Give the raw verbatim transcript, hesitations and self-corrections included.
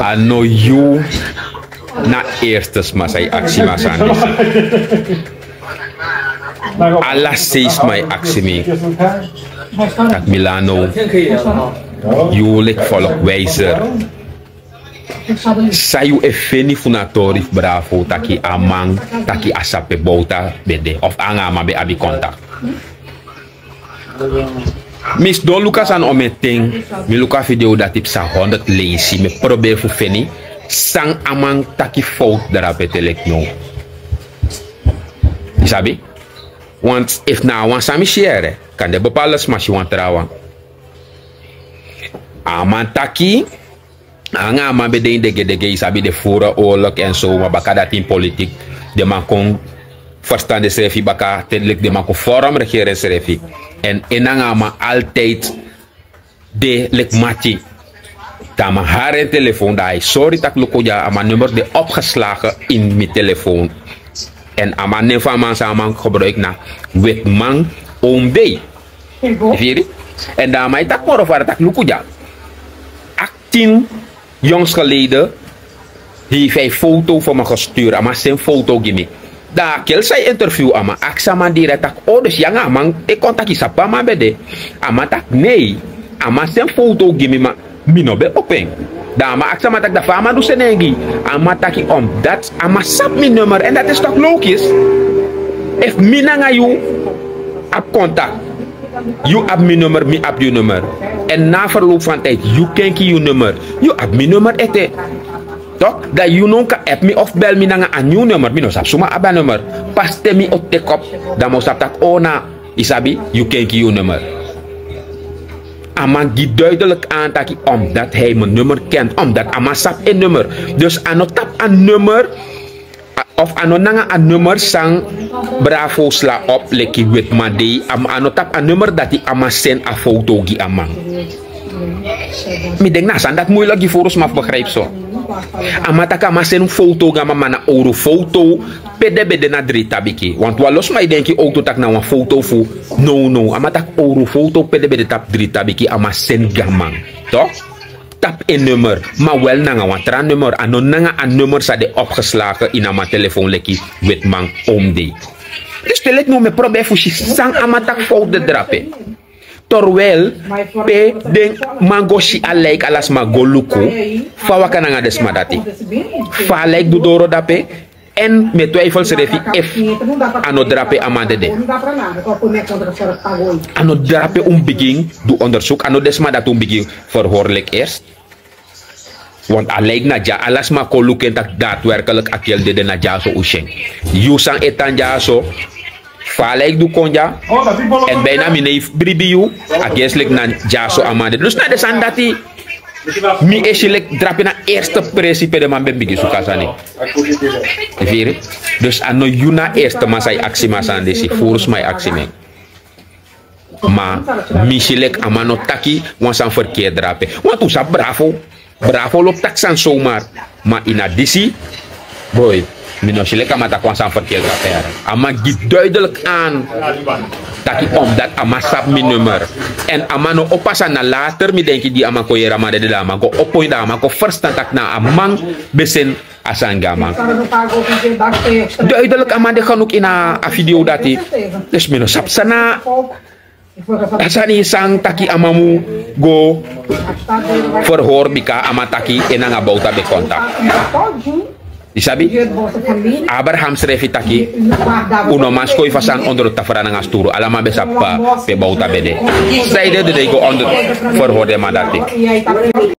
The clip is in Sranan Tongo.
A no yu na eerste sma san yu aksi mi a sani disi. Ala sei sma yu aksi mi. Taki Milano, yu leki folkwijzer. San yu e feni fu na tori fu Bravo taki a man taki a sabi pe Bouta ben de of anga a man ben abi kontak? Mi sidon luku a sani ometen, mi luku a video dati psa honderd leisi, mi e proberi fu feni san a man taki fowtu drape te leki now. Yu sabi? Want efu na a wan san mi si yere, kande bepaalde sma si wan trawan. A man taki anga a man ben de ini degedege, yu sabi, den furu oorlog en so, ma baka dati ini politik den man kon ferstan densrefi baka, te leki den man kon vorm regering srefi. Èn en nanga a man altijd de leki mati. Dan a man hari en telefoon, dan a e sori taki luku dya, a man nummer de opgeslagen ini mi telefoon. Èn a man nen fu a man san a man gebruik na Wetman Oom Dey. Yu firi? Èn dan a man e taki moro fara taki luku dya. Achttien jongs geleden heeft hij foto voor me gestuurd. A man seni foto gi mi. Dan a kel san e interview a man aksi a man direct taki: "O, dus yu anga a man e kon taki sabi pe a man ben de?" A man taki: "Nei, a man seni foto gi mi, ma mi no ben opo en." Dan a man aksi a man taki: "Dan fa a man du seni en gi?" A man taki: "Omdat a man sabi mi nummer, en dat is toch logisch? Efu mi nanga yu abi kontak, yu abi mi nummer, mi abi yu nummer. Èn na verloop van tijd yu kenki yu nummer, yu abi mi nummer ete. Toch, dan yu no kan app mi of bel mi nanga a nieuw nummer, mi no sabi suma abi a nummer. Pas te mi o teki op, dan mi o sabi taki, o, na, yu sabi, yu kenki yu nummer." A man gi duidelijk aan taki omdat hij mijn nummer kent, omdat a man sabi en nummer. Dus a no tapu a nummer, a, of a no nanga a nummer san Bravo sla op leki Wetman Dey, a, a no tapu a nummer dati a man seni a foto gi a man. Mi denki na a sani dati moeilijk gi furu sma fu begrijp so. A man taki a man seni foto gi a man, ma na owru foto pe den ben de na dri tabiki. Want wan lo sma e denki owtu taki na wan foto fu, no, no. A man taki owru foto pe den ben de tapu dri tabiki a man seni gi a man. Toch? Tapu en nummer, ma wel nanga wan tra nummer. A no nanga a nummer san de opgeslagen ini a man telefoon leki Wetman Oom Dey. Dus te leki now mi e proberi fu si san a man taki fowtu de drape. Terwijl pe den man go si a lijk, ala sma go luku fa a waka nanga den sma dati. Fa a lijk du doro drape. Èn mi e twijfel srefi efu a no drape a man dede. A no drape un bigin du onderzoek, a no den sma dati un bigin verhoor leki eerst. Want a lijk na dya, ala sma kon luku en taki daadwerkelijk a kel dede, na dyaso un si en. Yu san e tan dyaso, fa a lijk du kon dya. Èn bijna mi no e bribi yu, a gesi leki na dyaso a man dede. Dus na den sani dati mi e si leki drape na eerste presi pe den man ben bigin suku a sani. Yu firi? Dus a no yu na eerste man san e aksi mi a sani disi, furu sma e aksi mi en. Ma mi si leki a man no taki wan sani verkeerd drape. Want un sabi Bravo, Bravo lobi taki sani zomaar. Ma ini a disi, boy, mi no si leki a man taki wan sani verkeerd drape. A man gi duidelijk aan taki omdat a man sabi mi nummer. Èn a man no opo a sani, na later mi denki di a man kon yere a man dede, dan a man go opo en, dan a man kon ferstan taki na a man ben seni a sani gi a man. Duidelijk a man de genoeg ini a video dati. Dus mi no sabi san na a sani san taki a man mu go verhoor, bika a man taki en nanga Bouta ben kontak. Yu sabi? Abraham srefi taki un no man skoifi a sani onder tafra nanga sturu. Ala man ben sabi pe Bouta ben de. San ede, den go onder verhoor den man dati.